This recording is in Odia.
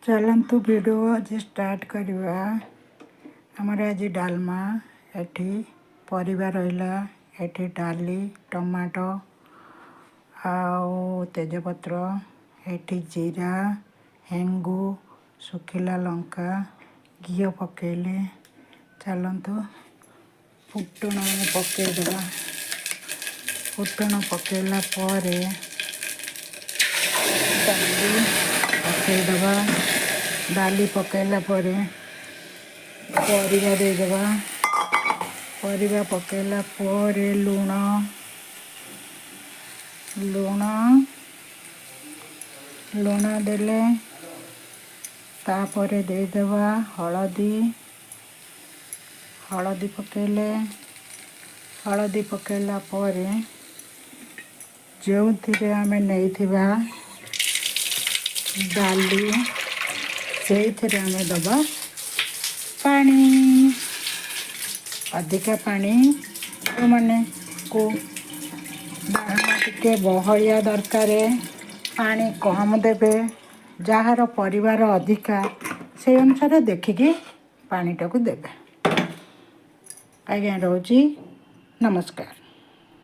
ଚାଲନ୍ତୁ, ଭିଡ଼ିଓ ଆଜି ଷ୍ଟାର୍ଟ କରିବା। ଆମର ଆଜି ଡାଲମା। ଏଠି ପରିବା ରହିଲା, ଏଠି ଡାଲି, ଟମାଟୋ ଆଉ ତେଜପତ୍ର, ଏଠି ଜିରା, ହେଙ୍ଗୁ, ଶୁଖିଲା ଲଙ୍କା, ଘିଅ ପକେଇଲେ। ଚାଲନ୍ତୁ, ଫୁଟଣ ଆମେ ପକେଇଦେବା। ଫୁଟଣ ପକେଇଲା ପରେ ଡାଲି ପକେଇଦେବା। ଡାଲି ପକେଇଲା ପରେ ପରିବା ଦେଇଦେବା। ପରିବା ପକେଇଲା ପରେ ଲୁଣ, ଲୁଣ, ଲୁଣ ଦେଲେ। ତାପରେ ଦେଇଦେବା ହଳଦୀ। ହଳଦୀ ପକେଇଲେ। ହଳଦୀ ପକେଇଲା ପରେ ଯେଉଁଥିରେ ଆମେ ନେଇଥିବା ଡାଲି, ସେଇଥିରେ ଆମେ ଦେବା ପାଣି। ଅଧିକା ପାଣି, ଯେଉଁମାନଙ୍କୁ ଡାଲମା ଟିକେ ବହଳିଆ ଦରକାର, ପାଣି କମ୍ ଦେବେ। ଯାହାର ପରିବାର ଅଧିକା, ସେଇ ଅନୁସାରେ ଦେଖିକି ପାଣିଟାକୁ ଦେବେ। ଆଜ୍ଞା, ରହୁଛି, ନମସ୍କାର।